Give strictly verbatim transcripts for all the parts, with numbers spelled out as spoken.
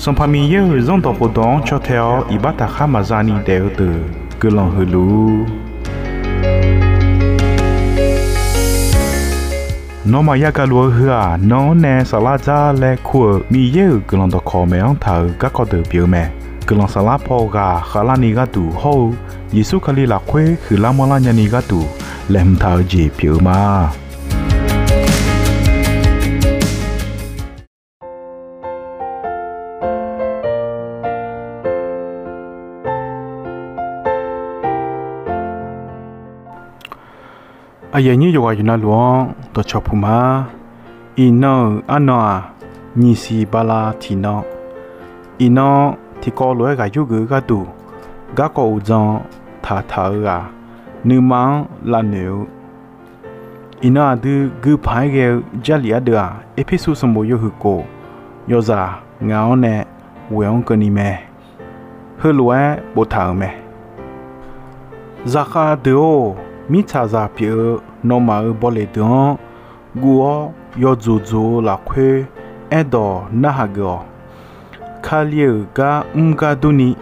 Sanqpaq Miqyaer-euq Zanrdawq khofdawq-anr caw tae-awr iqbax taqkhar maqza ni daef-eu deuq guiqlanq huiq luf-ur. Nawmaf yagaq luf-eu heu-aq, nan-anr nae saflar dzar laer kur-euq Miqyaer-euq guiqlanq dawqkawq maeq-anr taq-euq garkawv deuq pyeuf-eu mae. Guiqlanq saflar paw ghaq khavlarni gharduq hawr-eu Yeqsur Kali lafkhoer huiqlar manrlar nyani gharduq laeqhmq taq-eu jeq pyeuf-eu ma. Aqyuif aqnyir yawqghaq yawqnavluf-anr dawqcawq puq ma. Iqnan-euq arnan-aq, nyiq siq bala tiqnan, iqnan tiqkawv lof-aer ghaq yurgeuf-eu gharduq garkawv uqdzan taqtaq-eu ghaq, nuima-anr lavnoeq-eu, iqnan aqdui guipaq-aer ghae-eu Jarlif ardeuv-aq, Erpersu sanqbof yawhuiq kof yawzaq ngaq-anr nae ghoeq-anr keuvni mae. Heulof-aer boftaq-euq mae. Zaqkhav deuq-or, mirtsaqzaq pyeuf-eu nawmaf-euq bawleq deuq-anr guv-awr yawdzoq dzoq-eu lafkhoer aerdawq narhaq geuf-awq. Kali-euq gar mr gar durni,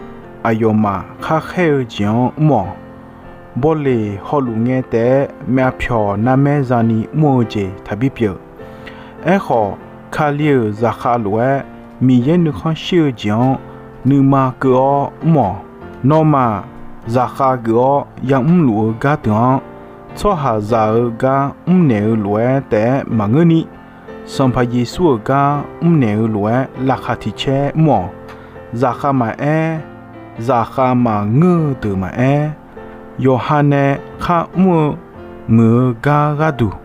aqyawfmaf khar khaer-eu jeq-anr mr-awq. Bawleq hawluf ngae taef-aer myavpyawq narmaer zani mr-eu jeq taqbi pyeuf. Aerkhawf, Kali-euq zaqkhav lof-aer Miqyaer nuikhanr shir-eu jeq-anr nuima keuv-awr mr-awq. Nawmaf zaqkhav geuf-awr yamr luf-eu gar deuq-anr, tsawrhaqzaq-euq gar mrnaeq-eu lof-aer taef-aer maqngeurni, Sanqpaq Yeqsur-euq gar mrnaeq-eu lof-aer laqkhaq tiq caer mr-awq. Zaqkhav maqaer, zaqkhav maqngeur-eu deuq maqaer, yawqha nae khar mr-eu muiq-eu gar gharduq,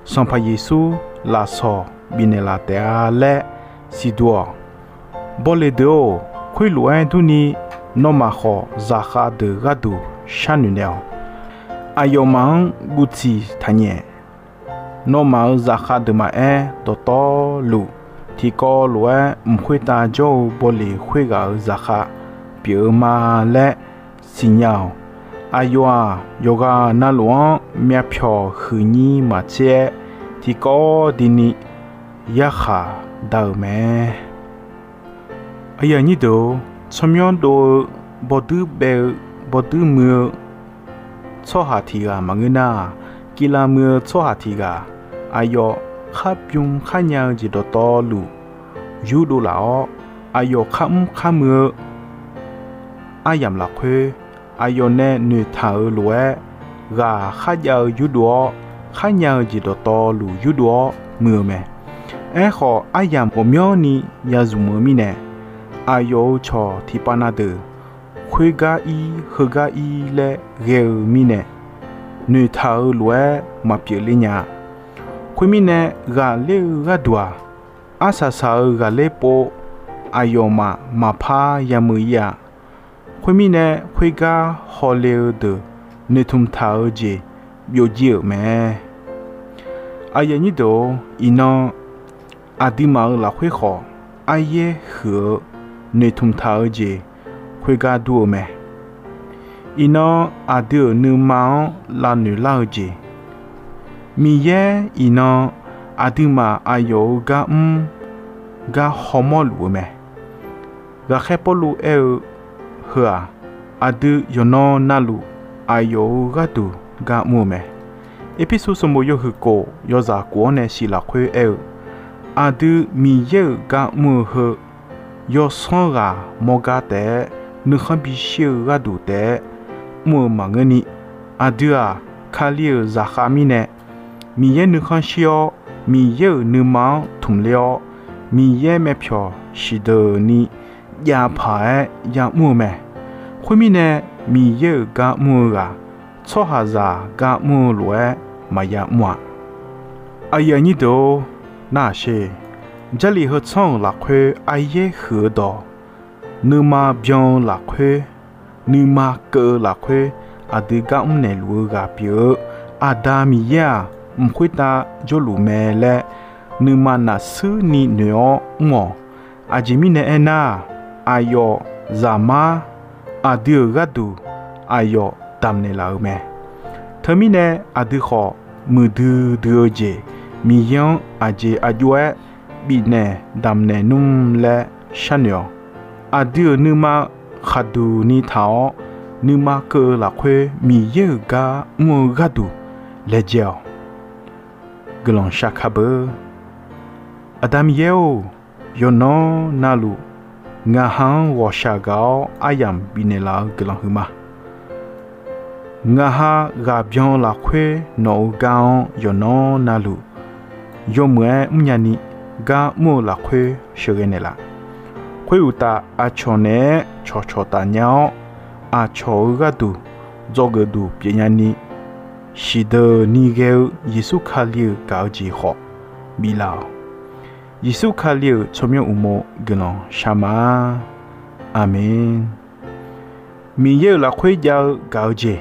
Sanqpaq Yeqsur lafsawq bifnaeq laf taef-a laer siqduq-awq. Bawleq deuq-or, khoerlof-aer durni, nawmaf khawf zaqkhav deuq gharduq sharnoeq naeq-awq. Aqyawfmaf-anr guvtsiq taqnyaef. Nawmaf-euq zaqkhav deuq maqaer, dawqtawvluf tiqkawv lof-aer mq khoertav jawr-eu bawleq khoerghaq-euq zaqkhav pyeuf-eu ma laer siqnya-awq. Aqyawf-aq, yawqghaq navluf-anr myavpyawq huiqnyir maqtser-aer, tiqkawv dini yarkhaq dar-euq mae. Aqyuif aqnyir deuq-or, tsawrmyanr dov-eu, bawduir baev-eu, bawduir muiq-eu tsawrhaq tiq ghaq maqngeur nar-aq, Kivlav muiq-eu tsawrhaq tiq ghaq, aqyawf khar bym khar nya-eu jeq dawqtawvluf yurdov laf-awr, aqyawf khar mr khar muiq-eu aryamq lafkhoer, aqyawf nae noeqtaq-euq lof-aer ghaq kharjav-eu yurdov-awr, kharnya-eu jeq dawqtawvluf yurdov-awr muiq-eu mae. Aerkhawf, aryamq ghawqmyanrni ya zmq-eu mirnae, aqyawf-euq cawq tiqpav na deuq khoergar ir heugar ir laer ghae-eu mirnae, noeqtaq-euq lof-aer maqpyeuf ler nya-a. Khoermirnae, ghaqler-eu gharduq-aq, arsaq saq-euq ghaqler pov aqyawfmaf maqpar yameuq ir-a. Khoermirnae, khoergar hawle-eu deuq noeqtmq taq-eu jeq byovjir-euq mae. Aqyuif aqnyir deuq-or, iqnan aqduimaf-euq lafkhoer khawf, aryaer huiq-eu noeqtmq taq-eu jeq khoergar dur-eu mae. Iqnan aqdui-euq nuima-anr lavnoeq lar-eu jeq, Miqyaer iqnan aqduimaf aqyawf-euq gar mr gar hawmawr luf-eu mae. Ghaqkhaer Pawrluv aer-eu heu-aq, aqdui yawqnan navluf aqyawf-euq gharduq gar mr-eu mae. Erpersu sanqbof yawhuiq kof yawzaq kof-anr nae siq lafkhoer aer-eu, aqdui Miqyaer-euq gar mr-eu heu, yawsanr ghaq mawrgar taef-aer nuikhanr bishir-eu gharduq taef-aer mr-eu maqngeurni, aqdui-aq, Kali-euq zaqkhav mirnae Miqyaer nuikhanr shir-awr, Miqyaer-euq nuima-anr tmqler-awr, Miqyaer myavpyawq siqdeuq ni jav paq-aer ya'mr-eu mae. Khoermirnae, Miqyaer-euq gar mr-eu ghaq, tsawrhaqzaq gar mr-eu lof-aer maqya mr-a. Aqyuif aqnyir deuq-or, narhaq sher. Jarlif heu tsanr-euq lafkhoer aryaer huiq-eu dawq, nuima byan-eu lafkhoer, nuima keuv-eu lafkhoer, aqdui gar mrnaeq luf-eu ghaq pyeuf-eu, Aqda Miqyaer-aq, mq khoertav jawrluf mae laer, nuima nafsuir ni noeq-awr mr-awq. Aqjeq mirnae aernar, aqyawf Zaqmar aqdui-euq gharduq aqyawf damqnaeq laf-eu mae. Teumirnae aqdui khawf, muiqdui dui-eu jeq Miqyaer-anr aqjeq aqjox-aer bifnaeq damqnaeq nmr laer sharnoeq-awq. Aqdui-euq nuima khaqduq ni taq-awr, nuima keuv-eu lafkhoer Miqyaer-euq gar mr-eu gharduq laejae-awq. Guiqlanq sharkar beu. Aqda Miqyaer-or, yawqnan navluf ngaq ha-anr ghawqshaq ghaq-awr aryamq bifnaeq laf-eu guiqlanq huiqma. Ngaq ha ghaqbyan lafkhoer nawq-euq gar-anr yawqnan navluf yawmuiq-aer mrnya ni gar mr-eu lafkhoer sheuqghae naeqlaf. Khoeruqtaf, aqcawq naeq-aer cawqcawq taf nya-awr, aqcawq-euq gharduq dzawgeuf duq pyeufnya ni, siqdeuq ni ghae-eu Yeqsur Kali-euq gaq-eu jeq khawf biflaf-awq. Yeqsur Kali-euq tsawrmyanr uqmov guiqlanq shar ma. Aqmeq. Miqyaer-euq lafkhoer jav-eu gaq-eu jeq,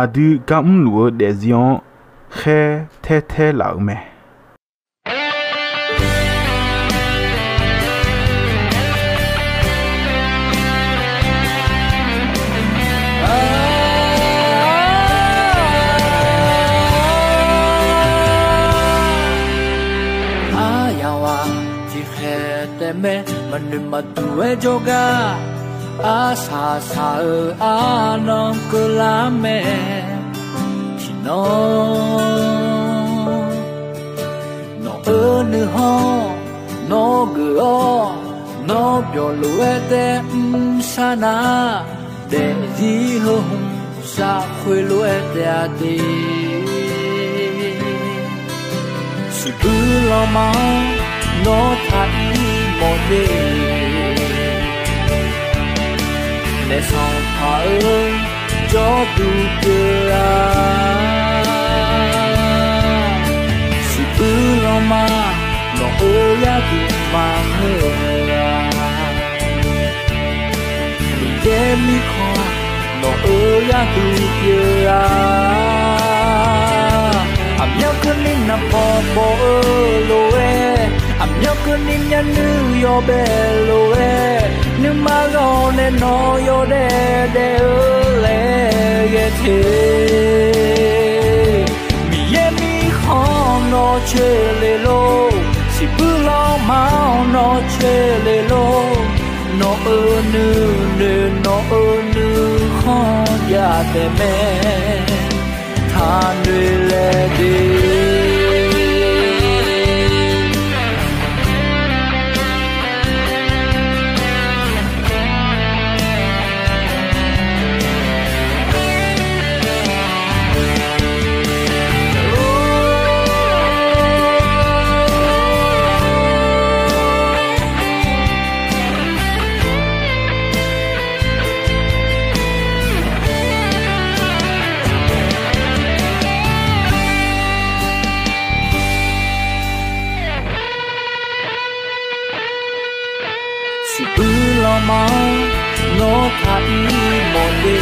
aqdui gar mrluf-eu daefzir-anr khaer taer taer laf-euq mae. Aryamq-aq tiqkhaeq taef mae, maqnoeq maqduq-aer jawrgar, arsaq saq-eu arnan keuvlar mae. Tiqnan nawq-euq nuikhanr nawr geuf-awr, nawr byawq lof-aer taef mr sar nar, daefzir heu hmq sar khoerlof-aer taef-a de. Siqbuir lanma-anr nawr taq ir mawf de. Naef sanqpaq-eu jawrduq pyeuf-a. Siqbuir lanma nawq-euq yarduq maqngeur-a. Miqyaer mirkhanq nawq-euq yarduq pyeuf-a. Aqmyanluf keuvni naqbawq bawq-eu lof-aer, aqmyanluf keuvni myavnuiv yawbae lof-aer, nuima ghaq nae nawq yawdaef daef-eu laer ghae te. Miqyaer mirkhanq nawr coer le lor, siqbuir lanma-anr nawr coer le lor. Nawq-euq nuinoeq nawq-euq nuikhanr jav taef mae, taqnoeq laeq de. Siqbuir lanma-anr nawr taq ir mawf de.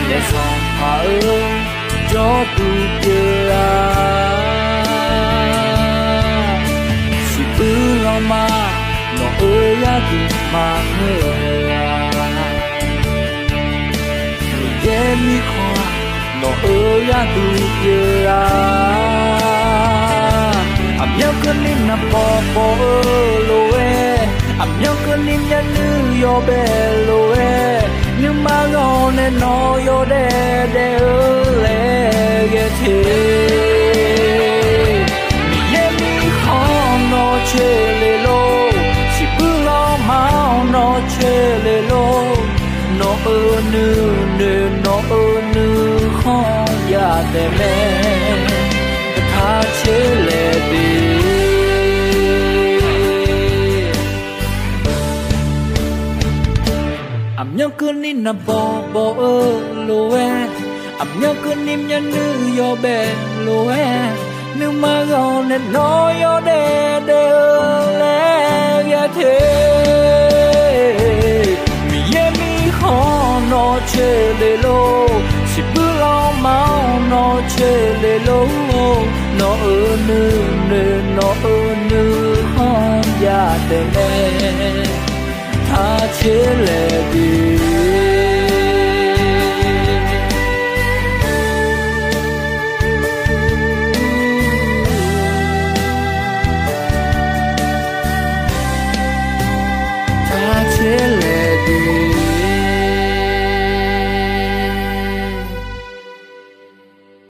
Naef sanqpaq-eu jawrduq pyeuf-a. Siqbuir lanma nawq-euq yarduq maqngeur-a. Miqyaer mirkhanq nawq-euq yarduq pyeuf-a. Aqmyanluf keuvni naqbawq bawq-eu lof-aer, aqmyanluf keuvni myavnuiv yawbae lof-aer, nuima ghaq nae nawq yawdaef daef-eu laer ghae te. Miqyaer mirkhanq nawr coer le lor, siqbuir lanma-anr nawr coer le lor. Nawq-euq nuinoeq nawq-euq nuikhanr jav taef mae, taq coer laeq de. Aqmyanluf keuvni naqbawq bawq-eu lof-aer, aqmyanluf keuvni myavnuiv yawbae lof-aer, nuima ghaq nae nawq yawdaef daef-eu laer ghae te. Miqyaer mirkhanq nawr coer le lor, siqbuir lanma-anr nawr coer le lor. Nawq-euq nuinoeq nawq-euq nuikhanr jav taef mae, taq coer laeq de.